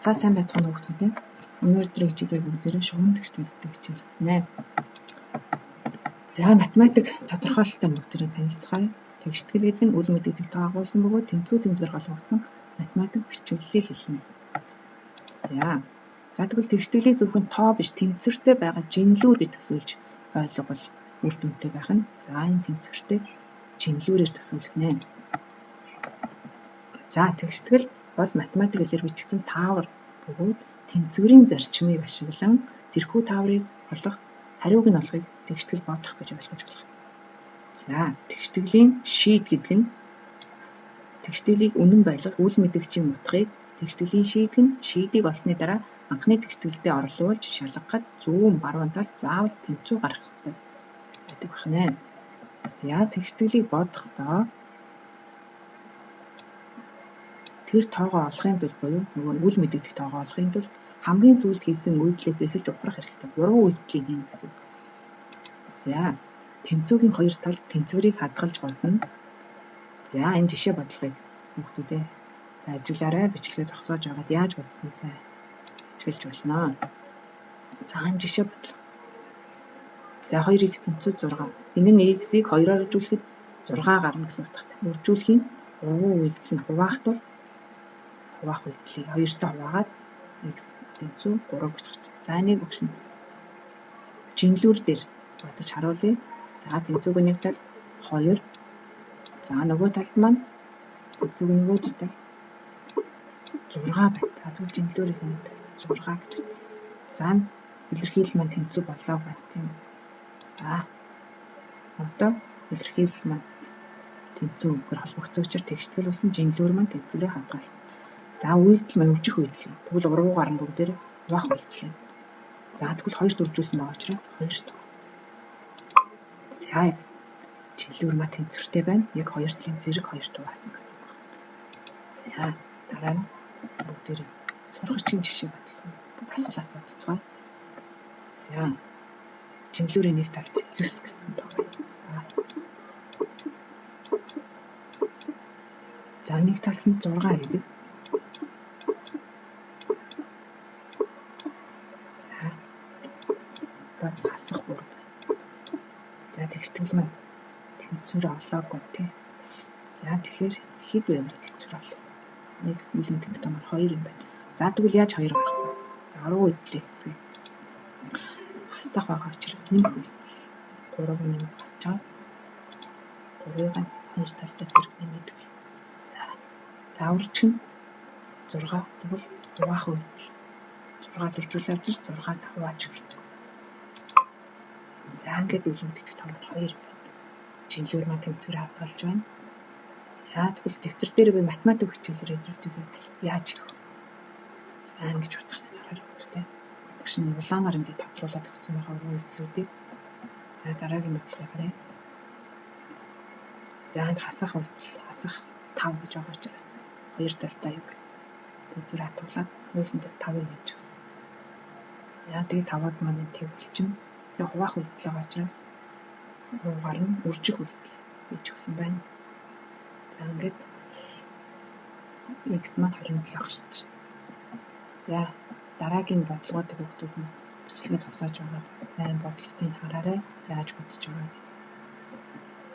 За сайн байцгаана уу хүүхдүүдээ. Өнөөдрийн хичээлээр бүгдээрээ шугам тэгштгэл гэдэг хичээл үзнэ. За математик тодорхойлолттой бүгдээрээ танилцгаая. Тэгштгэл гэдэг нь үл мэдэгдэх тоо агуулсан бөгөөд тэнцүү тэмдгээр холбогдсон математик бичвэрлэлийг хэлнэ. За тэгвэл тэгштгэлийг зөвхөн тоо биш тэнцвэртэй байгаа жинлүүр гэж төсөөлж ойлговол үр дүнтэй байх нь. За энэ тэнцвэртэй жинлүүрээр төсөөлөх нэ. За тэгштгэл бол математик хэлээр бичигдсэн таавар бөгөөд тэнцвэрийн зарчмыг ашиглан тэрхүү тааврыг олох, хариуг нь олохыг тэгштгэл бодох гэж ойлгож болох. За тэгштгэлийн шийд гэдэг нь тэгштгэлийг үнэн байлгах үл мэдэгчийн утгыг тэгштгэлийн шийдэг нь шийдийг олсны дараа анхны тэгштгэлдээ орлуулж шалгахад зүүн баруун талд заавал тэнцүү гарах ёстой байдаг байна. За тэгштгэлийг бодохдоо тэр тоогоо олохын тулд буюу нөгөө үл мэдэгдэх тоогоо олохын тулд хамгийн сүүлд хийсэн үйлдэлээс эхэлж ухрах хэрэгтэй. 3 үйлдэлийг хийнэ гэсэн үг. За тэнцүүгийн хоёр талд тэнцвэрийг хадгалж бодно. За энэ жишээ бодлогыг хүүхдүүдээ за ажиглаарай. Бичлэгээ зогсоож байгаад яаж бодсныг сайн ажиглаж болно. За энэ жишээ бодлого. За 2x тэнцүү 6. Энэ нь x-ийг 2-оор үржүүлэхэд 6 гарна гэсэн утгатай. Үржүүлэхийн 3 үйлдэл нь хуваах тул хуваах үйлдэлийг 2-той хуваагаад x тэнцүү 3 гэж гарч. За энийг өгш нь жинлүүр дээр бодож харуулъя. За тэнцүүг нэг талд 2. За нөгөө талд маань тэнцүүг нөгөө талд 6 байна. За тэгвэл жинлүүрийн нэг талд 6 гэж. За илэрхийлэл маань тэнцүү болоо байна тийм үү. За одоо илэрхийлэл маань тэнцүү үгээр холбогдсон учраас тэгштгэл болсон жинлүүр маань тэнцвэрээ хадгалсан. За үйлдэл маань үржих үйлдэл. Тэгвэл 3 гарна бүгдээр хуваах үйлдэл. За тэгвэл 2-т үржүүлсэн байгаа учраас 2-т. За жинлүүр маань тэнцвэртэй байна. Яг хоёр талын зэрэг 2-т хуваасан гэсэн үг. За дараа нь бүгдээр сургачийн жишээ бодлоо. Дасгалаас бодцгоё. За жинлүүрийн нэг талд 9 гэсэн тоо байна. За. За нэг талд нь 6x. За бас хасах 3 байна. За тэгштгэл маань тэнцвэр олоогүй тий. За тэгэхээр хэд байвал тэнцвэр олох вэ? X нэмэгдэх тоо маань 2 юм байна. За тэгвэл яаж 2 гарах вэ? За 3 үйлдэлийг хийцгээе. Хасах байгаа учраас нэмэх үйлдэл 3 нэмэх хасчаас 3-ыг хоёр талдаа зэрэг нэмээд өгье. За үржих нь 6 тэгвэл хуваах үйлдэл 6 дөржүүлээ авчир 6 хувааж өгье. За ингээд үл мэдэгдэх тоо маань 2 байна. Жинлүүр маань тэнцвэрээ хадгалж байна. За тэгвэл дэвтэр дээр би математик хичээлээр хэдүүлвэл яаж хийх вэ? За ингэж бодох нь хараарай хүүхдүүдээ. Багш нь улаанаар ингээд тодруулаад өгсөн байгаа үйлдэлүүдийг. За дараагийн бодлогыг харъя. За энд хасах үйлдэл хасах 5 гэж байгаа учраас хоёр талдаа юу тэнцвэр хадгалаад хоёуланд 5-ыг нэмж өгсөн. За тэгээ 5-ад маань тэг болчихно. Тэгээ хуваах үйлдэл байгаа учраас руугаар нь үржих үйлдэл хийж өгсөн байна. За ингээд x маань 27 гарч. За дараагийн бодлогоодыг хүүхдүүд нь бичлэгээ зогсоож байгаа сайн бодлогыг хараарай. Яаж бодож байгааг.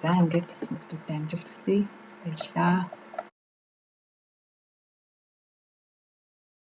За ингээд хүүхдүүдэд амжилт хүсье. Баярлалаа.